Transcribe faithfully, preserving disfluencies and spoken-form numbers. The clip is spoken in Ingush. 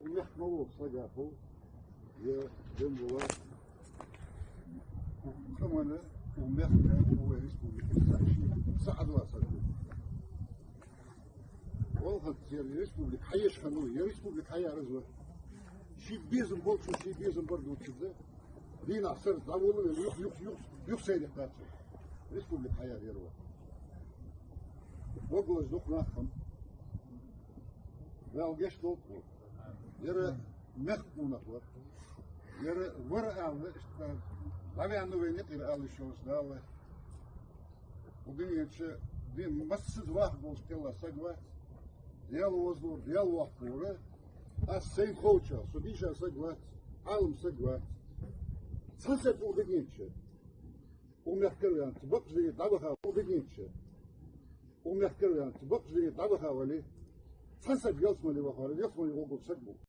Укх мехка ма волча сага хов, е дин вола, къаман, укх мехка, укх республике саг ший саг ва саг. Валханца ер республика хьаеш хиннав, ер республика хьаяьр из ва. Ший безам болчо ший безам бар дувцаргда. Дийнахьа, сарахьа дӀаволавенна, юха, юха, юха, юха сайре кхаччалца республика хьаяьр ер ва. Богалаш дукха нах хиннаб. Дала гешт долда. Ер мехка къонах вар. Ер вар аьнна, иштта дӀаваьннав вайна юкъера ала йиш йолаш Дала. Укх дунен чу, дин массаза ваха волаш кхелла саг вац. Даьла везалора, Даьла воккхагӀвора. Аз сайна ховчох, со дийша саг вац, Ӏалам саг вац. Цхьа саг укх дунен чу, укх мехкара ваьнна, цу бакъ дунен дӀаваха, укх дунен чу, укх мехкара ваьнна, цу бакъ дунен дӀаваха вале, цхьа саг ялсмале вахар, ялсмале гӀоргвола саг ва.